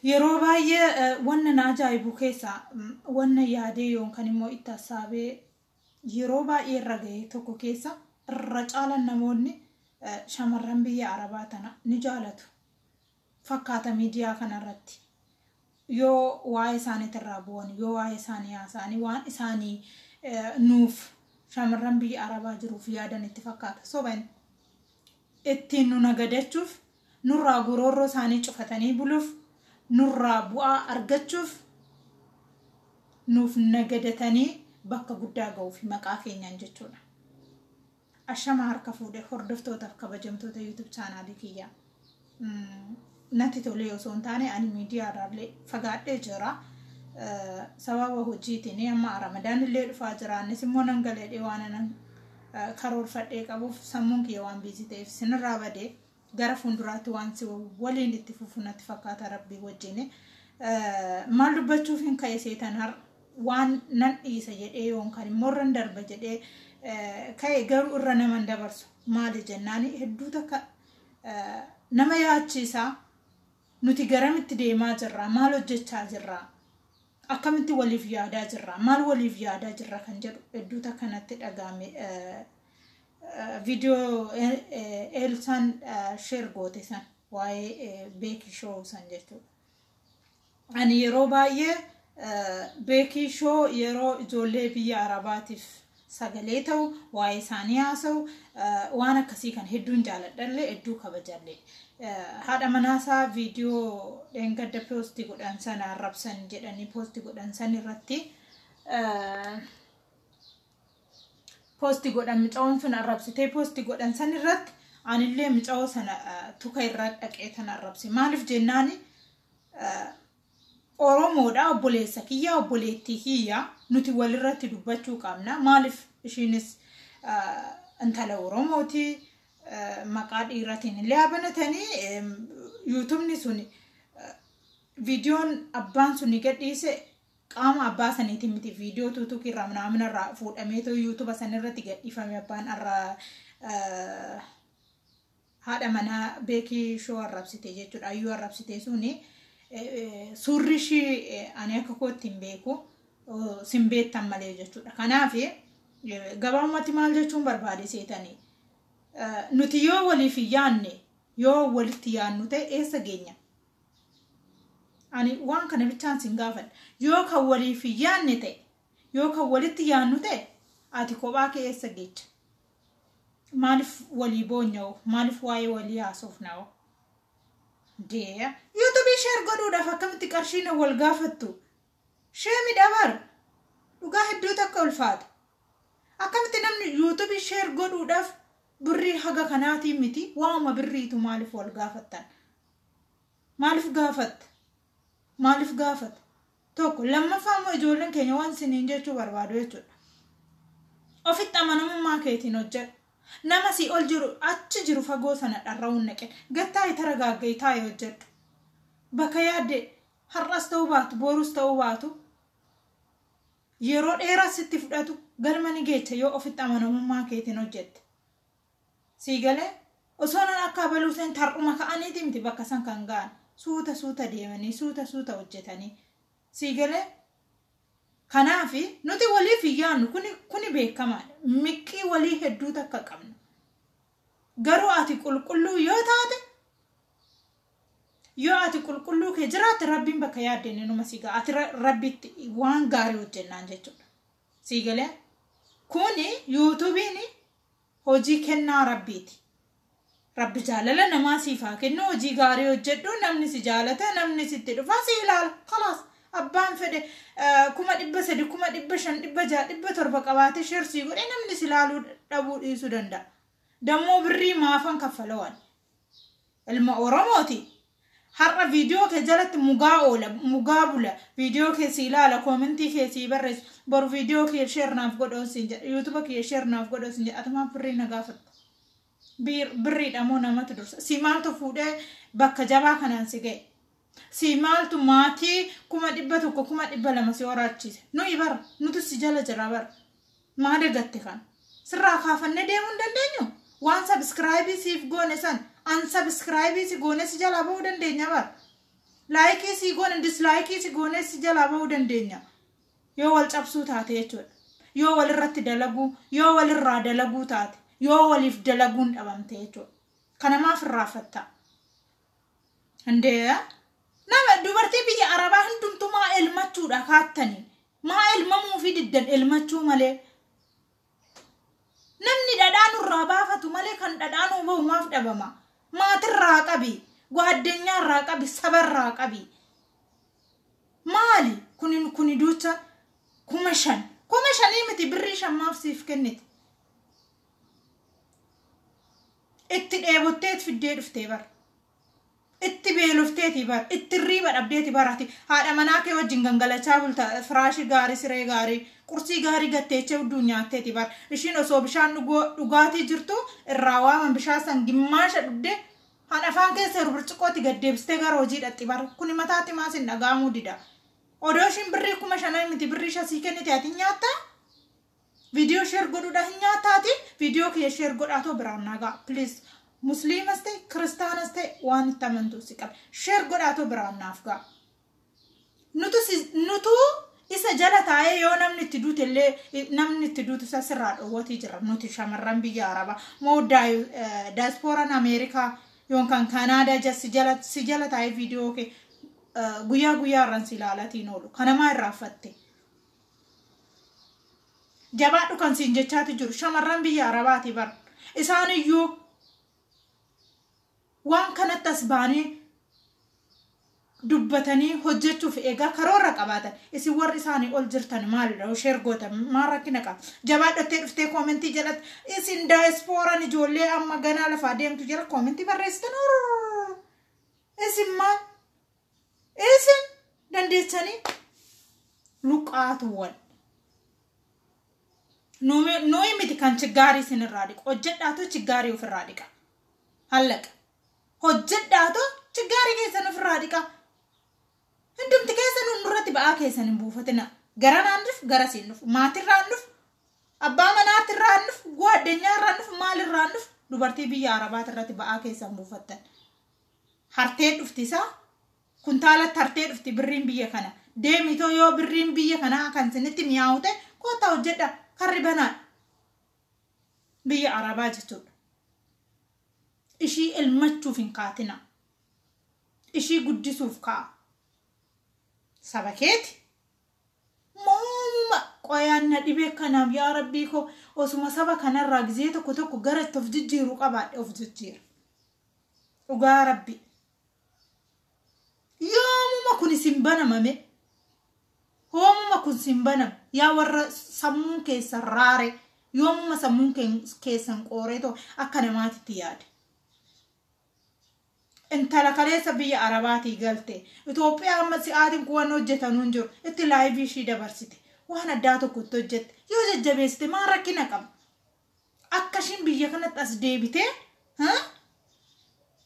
Yeroo baay'ee wanna na ajaa'ibu keessaa, wanna yaadee yookaan immoo itti hassaabee yeroo baay'ee irra ga'e tokko keessa, irra caalan namoonni shamarran biyya Arabaa tana ni jaalatu. Fakkaata miidiyaa kanarratti. Yoo waa'ee isaaniitirraa bu'an, yoo waa'ee isaanii haasa'anii, waan isaanii nuuf shamarran biyya Arabaa jiruuf yaadan itti fakkaata. Soban ittiin nu nagadachuuf, nurraa goroorroo isaanii cufatanii buluuf, nurraa bu'aa argachuuf, nuuf nagadatanii bakka guddaa ga'uuf maqaa keenyaan jechuudha. Ashama harka fuudhee, hordoftootaaf kabajamtoota YouTube chaanaalii kiyyaa. Natti tolee osoo hin taane ani miidiyaarraallee fagaadhee jira. Sababa hojiitiin amma Ramadaan illee dhufaa jira. Innis immoo nan galeedhee waan nan karoorfadhee qabuuf, sammuun kiyya waan busy ta'eef sinirraa badee, gara fuulduraatti waan si waliin itti fufu natti fakkaata Rabbii wajjin. Maal dubbachuuf hin ka'e seetan? Har waan nan dhiisa jedhee yookaan immoo irra darba jedhee ka'e, garuu irra naman dabarsu. Maali jennaani, hedduu takka nama yaachisaa. Nuti garamitti deemaa jirra? Maal hojjechaa jirra? Akkamitti waliif yaadaa jirra? Maal waliif yaadaa jirra kan jedhu hedduu takka natti dhaga'ame. Viidiyoo Eelsaan share goote san, waa'ee Beekii Show san jechuudha. Ani yeroo baay'ee Beekii Show yeroo ijoollee biyya Arabaatiif sagalee ta'u, waa'ee isaanii haasa'u, waan akkasii kan hedduun jaaladhallee, hedduu kabajallee. Haadha manaasaa viidiyoo dheengadda post godhan sana, arrabsan jedhanii post godhan san irratti, post godhan mucaa'oon sun arrabsitee post godhan san irratti, anillee mucaa'oo sana tuka irra dhaqee tan arrabse. Maaliif jennaani, Oromoodha, obboleessa kiyya, obboleettii kiyya, nuti walirratti dubbachuu qabna. Maaliif, ishiinis intala Oromooti. Maqaa dhiiratiin illee haa banatanii, YouTubeni sun viidiyoon abbaan sun gadhiise qaama abbaa saniitiin miti, viidiyoo tuutukii irraa naamna irraa fuudhameetoo YouTuba san irratti gadhiifame. Abbaan irraa haadha manaa Beekii Show arrabsite jechuudha. Ayyuu arrabsite suni suurri ishii ani akka kootti hin beeku, sin beektan malee jechuudha. Kanaaf gabaabumatti maal jechuun barbaade seetanii, nuti yoo waliif hin yaanne, yoo walitti yaannu ta'e eessa geenya? Ani waan kana bichaan sin gaafadha. Yoo kan waliif hin yaanne ta'e, yoo kan walitti yaannu ta'e, ati kophaa kee eessa geecha? Maaliif walii boonya'u? Maaliif waa'ee walii haasofna'u? Dee YouTubeii share godhuudhaaf akkamitti qarshiin wal gaafattu? Shame dabar dhugaa hedduu takka ulfaata. Akkamitti namni YouTubeii share godhuudhaaf birrii haga kanaatiin miti, waanuma birriitu maaliif wal gaafattan? Maaliif gaafatta? Maaliif gaafata? Tokko lammaffaa immoo ijoolleen keenya waan siniin jechuu barbaadu jechuudha. Ofitti amanamummaa keetiin hojjedhu. Nama si ol jiru, achi jiru, fagoo sana dharra'uun naqe. Gattaa'ii taragaagga'i, taa'ee hojjedhu. Bakka yaadde har'as ta'uu baatu, borus ta'uu baatu, yeroo dheeraa sitti fudhatu galma ni geecha yoo ofitti amanamummaa keetiin hojjette. Sii galee? Osoo nan akka abaluu seen tar'uma ka'aniiti miti bakka san kan ga'an. Suuta suuta deemanii, suuta suuta hojjetanii. Sii galee? Kanaafi nuti waliif hin yaannu, kuni beekamaadha. Miqqii walii hedduu takka qabna. Garuu ati qulqulluu yoo taate, yoo ati qulqulluu kee jiraatte, Rabbiin bakka yaaddeen numa si ga'a. Ati Rabbitti waan gaarii hojjennaan jechuudha. Sii galee? Kuni YouTubeiin hojii kennaa Rabbiiti. Rabbi jaalala namaa siif haa kennu. Hojii gaarii hojjedhu, namni si jaalata, namni sitti dhufa, si ilaala. Kalaas, abbaan fedhe 300,000, 500,000, 600, 700 qabaate share sii godhe, namni si ilaaluu dhabuu dhiisuu danda'a. Dammoo birrii maafan kaffalawan? Ilma Oromooti. Har'a viidiyoo kee jalatti mugaa oola, mugaa bula, viidiyoo kee si ilaala, commentii kee si barreessa, boru viidiyoo kee share naaf godhoo siin jedha, YouTuba kee share naaf godhoo siin jedha, atumaaf birrii na gaafatta? Birriidha moo namatu dursa? Si maaltu fuudhee bakka jabaa kanaan si ga'e? Si maaltu maatii 100,000, 200,000 si horaachise? Nuyi bara nutu si jala jira bara. Maa dagatte kana? Sirraa kaafannee deemuu hin dandeenyu? Waan subscribe siif goone san unsubscribe si goone si jalaa ba'uu dandeenya bara. Like sii goone, dislike si goone, si jalaa bahuu dandeenya. Yoo wal cabsuu taate jechuudha. Yoo walirratti dalaguu, yoo walirraa dalaguu taate, yoo waliif dalaguun dhabamte jechuudha. Kana maaf irraafatta? Indee nama dubartii biyya Arabaa hundumtuu maa elmachuudha kaattanii? Maa elmamuu fi diddan elmachuu malee? Namni dhadhaa nurraa baafatu malee kan dhadhaa nuu bahu maaf dhabama? Maatirraa qabi, gwaaddenyaarraa qabi, sabarraa qabi. Maali kuni duucha 5,000? 5,000 miti, birrii 5 maaf siif kenniti? Itti dheebotteet fiddee dhuftee bara. Itti beelofteeti bara. Itti riiba dhabdeeti barati. Haadha manaa kee wajjin gangalachaa bulta, firaashii gaarii, siree gaarii, qursii gaarii gatteechee hudduu nyaatteeti bara. Ishiin osoo bishaan dhugaatii jirtu irraa waaman, bishaan san gimmaasha dhugdee han afaan keessa jiru burcuqqootti gaddeebistee gara hojii dhaqxi bara. Kuni mataatti maas hin dhaga'amuu dida? Odoo ishiin birrii 5,000 miti, birrii shasii kennite ati nyaattaa? Viidiyoo share godhuudha hin nyaattaati? Viidiyoo kiyya share godhaatoo biraan nagaa, please. Musliimas ta'e kiristaanas ta'e waan itti amantu si qabe. Share godhaatoo biraan naaf ga'a. Nutu isa jala taa'ee yoo namni itti duute illee, namni itti duutu isa sirraa dhowwatii jira. Nuti shamarran biyya Arabaa moo daasporaan Ameerikaa yookaan Kanaadaa si jala taa'ee viidiyoo kee guyyaa guyyaa irraan si ilaalatiin oolu. Kanamaa irraanfatte. Jabaadhu kan siin jechaatu jiru shamarran biyya Arabaati bar. Isaan iyyuu waan kanatti as baanii dubbatanii hojjechuuf eegaa karoora qabaatan. Isin warri isaanii ol jirtan maalidha? Share gootan maal rakkina qaba? Jabaadhattee dhuftee comment jalatti isin daayisporaan ijoollee amma ganaa lafaa deemtu jala comment barreessitan. Isin maal? Isin dandeessanii luqaatuwwan. Nuyi miti kan chiggaarii isinirraa dhiqu. Hojjedhaatu chiggaarii ofirraa dhiqa. Hallaqa. Hojjedhaatu chiggaarii keessan ofirraa dhiqa. Hundumti keessan nurratti ba'aa keessan hin buufatina. Gara naan dhufu, gara siin dhufu, maatirraan dhufu, abbaa manaatirraan dhufu, gwaaddanyaarraan dhufu, maalirraan dhufu, dubartii biyya Arabaatirratti ba'aa keessan buufattan. Hartee dhufti isaa kuntaalatti hartee dhufti birriin biyya kana. Deemitoo yoo birriin biyya kanaa kan isinitti mi'aawu ta'e koottaa hojjedha, karri banaadha. Biyya Arabaa jechuudha. Ishii elmachuuf hin kaatina. Ishii guddisuuf ka'a. Saba keeti. Moomuma qoyaan na dhibee kanaaf, yaa rabbii koo, osuma saba kanarraa gizee tokko tokko gara itti of jijjiiruu qabaadhe of jijjiira. Dhugaa rabbi. Yoomuma kun isin banamame? Hoomuma kun sin banam? Yaa warra sammuun keessan raare, yoomuma sammuun keessan qooreetoo akka namaatitti yaade? Intala kaleessa biyya Arabaatii galte. Itoophiyaa amma si'aatiin kun waan hojjetanuu hin jiru. Itti live ishii dabarsite. Waan addaa tokko itti hojjette. Yoo jajjabeessite maal rakkina qaba? Akka ishiin biyya kanatti as deebitee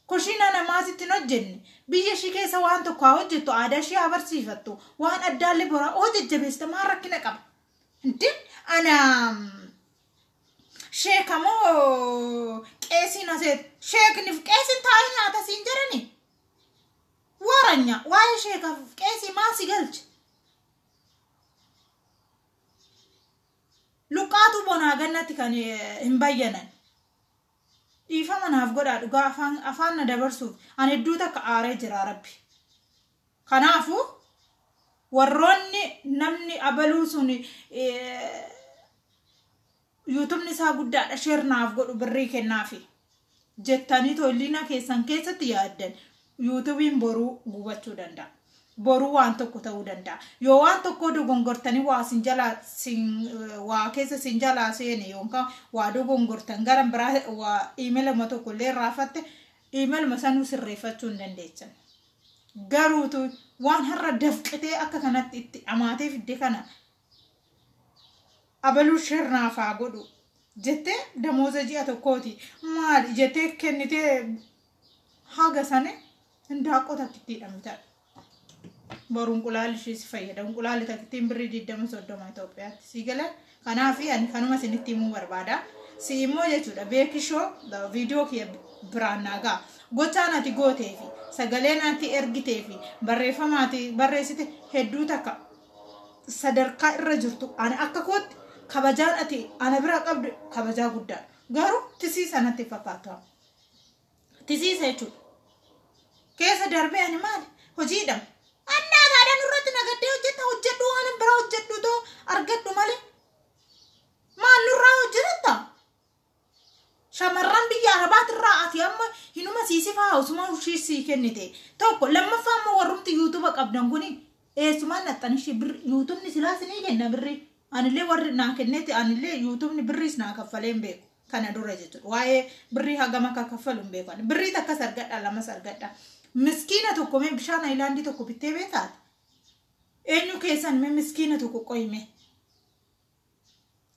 kushiina namaatitti hin hojjenne. Biyya ishii keessa waan tokko haa hojjettu, aadaa ishii haa barsiifattu. Waan addaallee boraa oo jajjabeessite maal rakkina qaba? Hindi ana sheeka moo qeesiin aseet sheekniif qeesiin taa'ee nyaata siin jedhani? Waranya waa'ee sheekaaf qeesii maal si galche? Luqqaatu bonaa gannatti kan hin bayyanan. Dhiifama naaf godhaa, dhugaa afaan na dabarsuuf ani hedduu takka aaree jira rabbi. Kanaafuu warroonni namni abaluu sun yuutubni isaa guddaadha, share naaf godhu, birrii kennaafi jettanii tolliina keessan keessatti yaaddan, yuutubiin boruu gubachuu danda'a. Boruu waan tokko ta'uu danda'a. Yoo waan tokko dogongortanii waa sin jalaa sin waa keessa sin jalaa seene yookaan waa dogongortan gara biraa waa iimeeluma tokko illee raafatte, iimeeluma sanuu sirreeffachuu hin dandeechan. Garuutu waan har'a dafqitee akka kanatti itti dhamaatee fidde kana abaluu share naaf haa godhu jettee damooza ji'a tokkooti maali jettee kennitee haga sani hindaaqqoo takkittiidha bitadha. Boru inqulaalli ishee si fayyada. Inqulaalli takkittiin birrii 20, 30 Itoophiyaatti si gala. Kanaaf ani kanuma isinitti himuu barbaada. Si immoo jechuudha beekishoo viidiyoo kiyya biraan naa ga'a. Gochaan ati gootee fi sagaleen ati ergitee fi barreeffama ati barreessite hedduu takka sadarkaa irra jirtu ani akka kootti kabajaan ati ana biraa qabdu kabajaa guddaadha. Garuu tisiisa natti fakkaata. Tisiisa jechuudha. Keessa darbee ani maali? Hojiidha. Annaa taadhaan irratti nagaddee hojjetta hojjedhu waan biraa hojjedhu too argadhu malee. Maal nurraa hojjetatta? Shamarran biyya Arabaatirraa ati amma hinuma siisifaa osuma ishii sii kennite. Tokko lammaffaa immoo warrumti yuutuuba qabdan kuni eessumaan naxxan ishii birri yuutuubni silaas ni kenna birri. Anillee warri naa kennetti anillee yuutuubni birriis naa kaffalee hin beeku. Kana dura jechuudha. Waa'ee birrii hagam akka kaffalu hin beeku. Birrii takkas argadha lamas argadha. Miskiina tokko mee bishaan ayilaandii tokko bittee beekaati? Eenyu keessan mee miskiina tokko qoyime?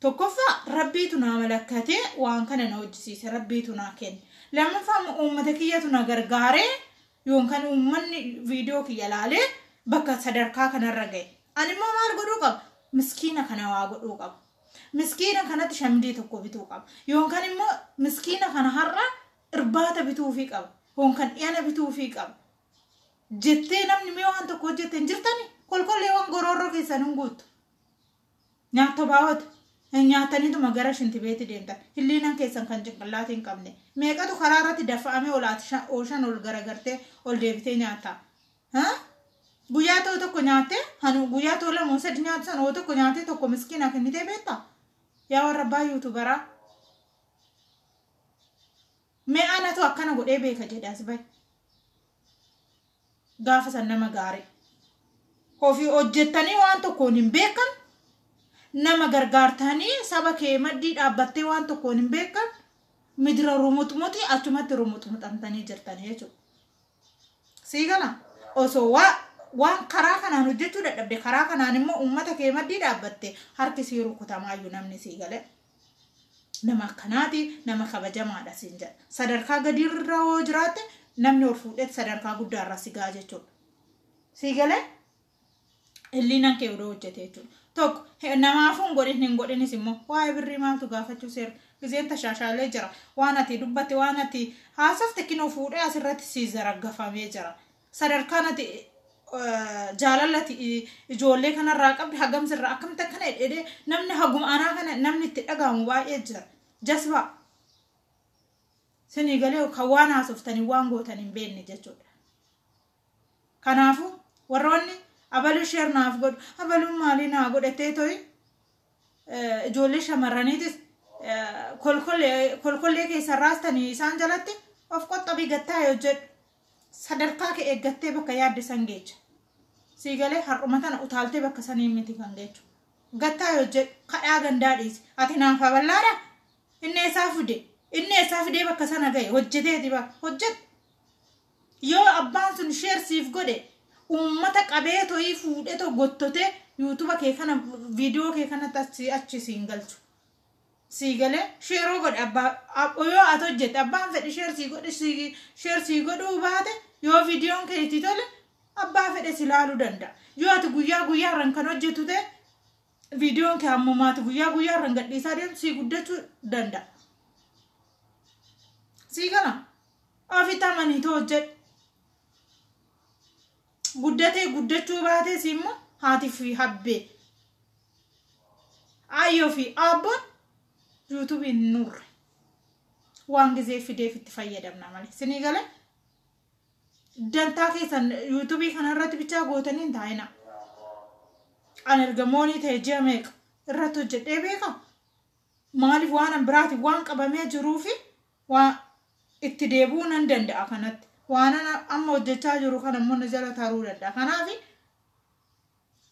Tokkoffaa rabbiitu naa malakkatee waan kana na hojjisiise rabbiitu naa kenne. Lammaffaa immoo uummata kiyyatu na gargaaree yookaan uummanni viidiyoo kiyya laalee bakka sadarkaa kanarra ga'e. Ani immoo maal godhuu qaba? Miskiina kana waa godhuu qaba. Miskiina kanatti shamdii tokko bituu qaba. Yookaan immoo miskiina kana har'a irbaata bituufii qaba. Yookaan dhiyana bituufii qaba. Jettee namni mee waan tokko hojjette hin jirtani? Kolkolleewwan goroorroo keessan hin guuttu. Nyaata baawwatu. Nyaataniituma gara shintibeetti deemtan. Hilliinan keessan kan cinqillaatii hin qabne. Meeqatu karaa irratti dafa'amee ol ooshan ol garagartee ol deebitee nyaata. Guyyaa ta'u tokko nyaattee guyyaa ta'u lama sadi nyaatu sana oo tokko nyaattee tokko miskiina kennitee beektaa? Yaa warra abbaa yuutuubaraa. Mee anatu akkana godhee beeka jedhe as bahe. Gaafa san nama gaarii. Ofii hojjettanii waan tokkoon hin beekan nama gargaartanii saba kee maddii dhaabbattee waan tokkoon hin beekan midira rumuxmuxi achumatti rumuxmuxamtanii jirtanii jechuudha. Sii gala osoo waan karaa kanaan hojjechuu dadhabde karaa kanaan immoo uummata kee maddii dhaabbatte harki sii rukutamaayyuu namni sii gale. Nama akkanaati nama kabajamaadha siin jedha. Sadarkaa gadiirra yoo jiraatte namni ol fuudhee sadarkaa guddaarra si ga'a jechuudha. Sii galee hilliinaan kee odoo hojjete jechuudha. Tokko namaafuu hin godhin hin godhinis immoo waa'ee birrii maaltu gaafachuu seera. Gizeen tashaashaalee jira. Waan ati dubbatte waan ati haasofte kinoo fuudhee asirratti sii zaraggafamee jira. Sadarkaan ati jaalalati ijoollee kanarraa qabdi hagam sirraa akkamitti akkana jedhee namni haguma anaa kana namni itti dhagahamu baay'ee jira. Jasbaa. Sinii galee kan waan haasoftanii waan gootan hin beekne jechuudha. Kanaafuu warroonni abaluu sheer naaf godhu abaluun maalii naa godhatee to'i ijoollee shamarraniitis kolkollee keessa raastanii isaan jalatti of qoxxobii gattaa yoo jedhu sadarkaa kee eeggattee bakka yaadde san geecha. Sii galee har'uma tana utaaltee bakka sanii miti kan geechu. Gattaa yoo jedhu kadhaa gandaa dhiisi. Ati naaf haballaadha? Inni eessaa fide? Inni eessaa fidee bakka sana gahe? Hojjeteeti bakka hojjedhu. Yoo abbaan sun sheersiif godhe uummata qabee to'ii fuudhee too gottotee yuutuuba kee kana viidiyoo kee kanatti achi siin galchu. Sii galee sheeroo godhe abbaa yoo ati hojjette abbaan fedhe sheersii godhuu baate yoo viidiyoon kee itti tole abbaa fedhe si ilaaluu danda'a. Yoo ati guyyaa guyyaarraan kan hojjettu ta'e viidiyoon kee ammumaati guyyaa guyyaarraan gadhiisaa deemtu sii guddachuu danda'a. Sii gala ofitti amanii too hojjedhu. Guddatee guddachuu baates immoo haati fi habbee ayyoo fi abboon yuutuubiin nurre waan gizee fideef itti fayyadamna malee. Sinii galee dantaa keessan yuutuubii kanarratti bichaa gootanii hin taa'ina. Ani erga moonii ta'e ji'a meeqa irratti hojjedhee beeka. Maaliif waan an biraati waan qabamee jiruufi waan itti deebi'uu nan danda'a kanatti. Waan amma hojjechaa jiru kana immoo na jala taruu danda'a. Kanaaf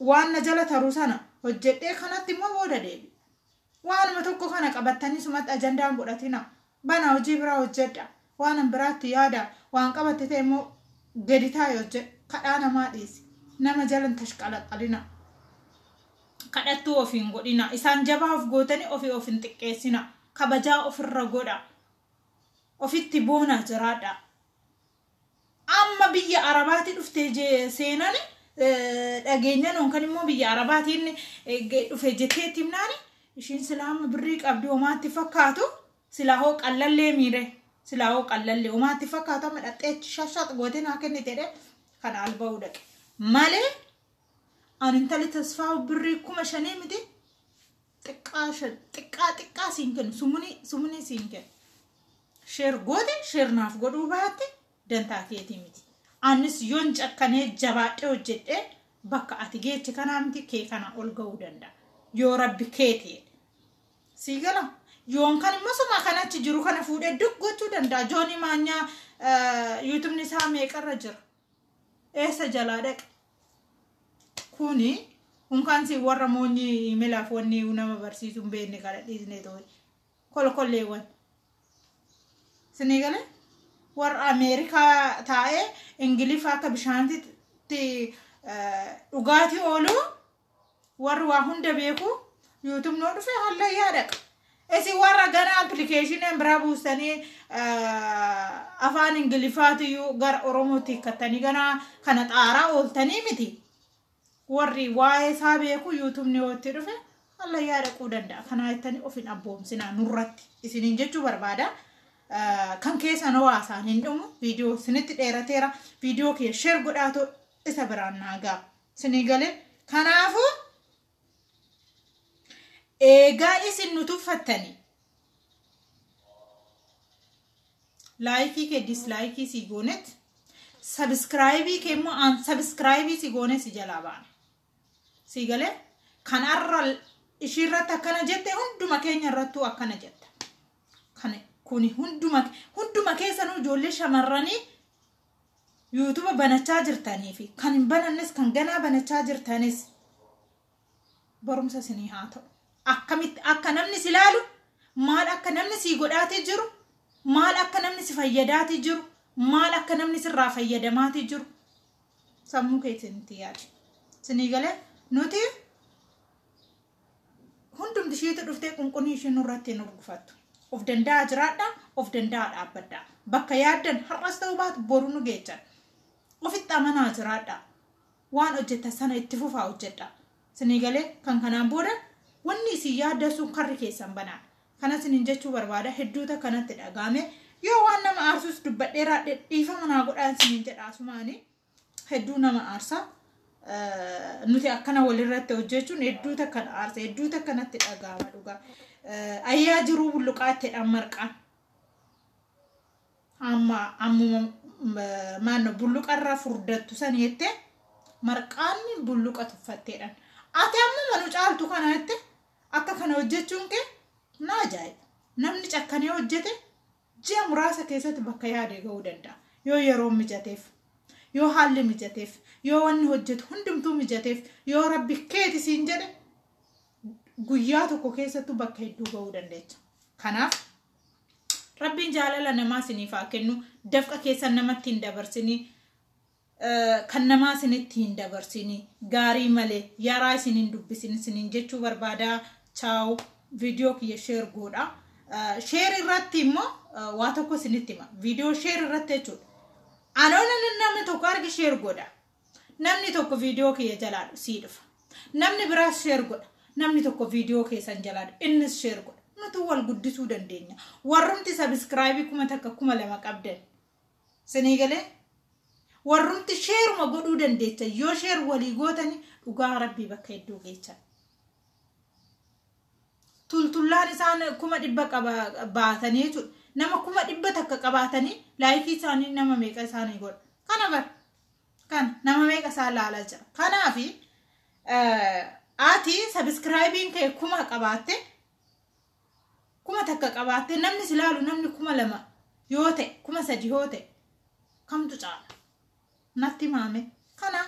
waan na jala taruu sana hojjedhee kanatti immoo booda deebi. Waanuma tokko kana qabattanii sumatti ajandaan godhatina. Bana hojii biraa hojjedha. Waan an biraatti yaada. Waan qabatte ta'e immoo gadi taa'e hojjedha. Kadhaa namaa dhiisi. Nama jalan tashqalaqalina. Kadhattuu ofiin godhina. Isaan jabaa of gootanii ofii of hin xiqqeessina. Kabajaa ofirra godha. Ofitti boona jiraadha. Amma biyya Arabaatti dhuftee seenani dhageenyaan yookaan immoo biyya Arabaatiin dhufe jetteetti himnaani ishiin silaa amma birrii qabdi homaatti fakkaatu silaa hoo qallallee miire Silaa'oo qallallee umaatti fakkaata madhaxxee shashax gootee naa kennite jedhee kana alba'uu dhaqe. Malee ani intalli tasfaa birrii 5000 miti xiqqaa xiqqaa siin kennu sumunii siin kennu. Sheer goote sheer naaf godhuu baatte dantaa keetii miti. Anis yoon cakkanee jabaadhee hojjedhee bakka ati geechi kanaa miti kee kana ol ga'uu danda'a. Yoo rabbi keeti sii gala. Yoon kan immoo suma kanatti jiru kana fuudhee duk gochuu danda'a. Joonii maanyaa yuutubni isaa meeqarra jira? Eessa jalaa dhaqe? Kuni unkaan si warra moonyi milaaf wanni nama barsiisuu hin beekne kana dhiisnee ta'e. Kolkolleewwan. Sinii galee? Warra Ameerikaa taa'ee Ingiliffa akka bishaanitti dhugaatii oolu warri waa hunda beeku yuutubni yoo dhufe hallayyaa dhaqa. Isin warra gana appilikeeshinii biraa buustanii afaan Ingiliffaatiyyuu gara Oromootti hiikkattanii gana kana xaaraa ooltanii miti. Warri waa'ee isaa beeku yuutubni yoo itti dhufe hallayyaa dhaquu danda'a. Kanaa jettanii of hin abboomsinaa nurratti isiniin jechuu barbaada. Kan keessan hawaasaan hin dhumu viidiyoo isinitti dheerateera viidiyoo kiyya sheer godhaatoo isa biraan naa ga'a. Isinii galee kanaafuu eegaa isin nu tuffattanii laayikii kee dislaayikii si goonet sabiskiraayibii kee immoo aan sabiskiraayibii si goone si jalaa baana. Si galee kan har'a ishiirratti akkana jette hunduma keenya irrattuu akkana jetta. Kan kuni hunduma keessanuu ijoollee shamarranii yuutuba banachaa jirtanii fi kan hin banannes kan ganaa banachaa jirtanis barumsa isinii haa ta'u. Akkamitti akka namni si ilaalu, maal akka namni si godhaatii jiru, maal akka namni si fayyadaatii jiru, maal akka namni sirraa fayyadamaatii jiru sammuu keessanitti yaadi. Isinii galee nuti hundumti ishiitu dhuftee qunqunii ishii nurratti hin urgufattu. Of danda'a jiraadha, of danda'a dhaabbadha. Bakka yaaddan har'as ta'uu baatu boru nu geechan. Ofitti amanaa jiraadha. Waan hojjettan sana itti fufaa hojjedha. Isinii galee kan kanaan booda wanni isin yaaddan sun karri keessan banaadha. Kana isiniin jechuu barbaada hedduuta kanatti dhagahame. Yoo waan nama aarsus dubbadheeraa dhiifama naa godhaa isiniin jedha asumaani. Hedduu nama aarsa. Nuti akkana walirratti hojjechuun hedduuta kan aarsa hedduuta kanatti dhagahama dhugaa. Ayyaa jiruu bulluqaatti marqaan. Amma ammuma maanno bulluqarraa furdattu san jettee marqaan bulluqa tuffatteedhaan. Ati ammuma nu caaltu kana jette akka kana hojjechuun kee na ajaa'iba. Namni cakkanee hojjete ji'a muraasa keessatti bakka yaade ga'uu danda'a. Yoo yeroon mijateef, yoo haalli mijateef, yoo wanni hojjetu hundumtuu mijateef, yoo rabbi keeti siin jedhe guyyaa tokko keessattuu bakka hedduu ga'uu dandeecha. Kanaaf rabbiin jaalala namaa isiniif haa kennu. Dafqa keessan namatti hin dabarsinii. Kan namaa isinitti hin dabarsinii. Gaarii malee yaraa isin hin dubbisin isiniin jechuu barbaada. Chaawu viidiyoo kiyya sheer godha. Sheer irratti immoo waa tokko isinitti hima. Viidiyoo sheer irratti jechuudha. Anoona namni tokko arge sheer godha. Namni tokko viidiyoo kiyya jalaa sii dhufa. Namni biraas sheer godha. Namni tokko viidiyoo keessan jalaa innis sheer godha. Nuti wal guddisuu dandeenya. Warrumti sabiskiraayibii 1000 2000 qabdan. Isinii galee warrumti sheeruma godhuu dandeecha. Yoo sheer walii gootani dhugaa rabbii bakka hedduu geechan. Tultullaan isaan 100,000 qaba baatanii jechuudha. Nama 100,000 qabaatanii laayikii isaanii nama meeqa isaanii godha. Kana bar kana nama meeqa isaan laalaa jira. Kanaafi ati sabiskiraayibiin kee 1000 qabaatte 1000 qabaatte namni si laalu namni 2000 yoo ta'e 3000 yoo ta'e kamtu caala? Natti maame. Kana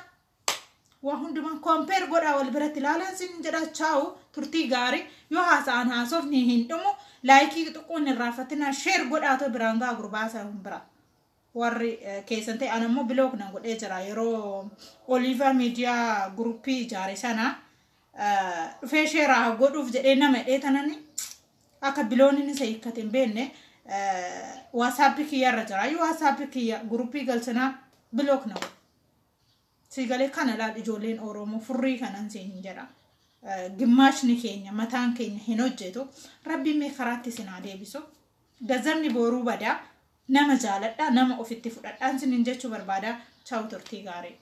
waa hundumaa kompeer godhaa wal biratti ilaalan sin jedha. Chaawu turtii gaarii. Yoo haasa'an haasofni hin dhumu. Laayikii xiqqoon hin raafatina sheer godhaatoo biraan ga'a gurbaa isaa hin bira. Warri keessan ta'e an ammoo bilook na godhee jira yeroo Oliiva miidiyaa guruppii ijaare sana dhufee sheeraa godhuuf jedhee nama hidhee tanani akka biloon inni isa hiikkate hin beekne waasaappii kiyya irra jira. Yoo waasaappii kiyya guruppii galchinaa bilook na godhe. Siigalee kana laal ijoolleen Oromoo furrii kanan siin jedha. Gimmaashni keenya mataan keenya hin hojjetu. Rabbiin mee karaatti isin haa deebisu. Gazabni booruu badaa. Nama jaaladhaa, nama ofitti fudhadhaan isiniin jechuu barbaada. Chaawu, turtii gaarii.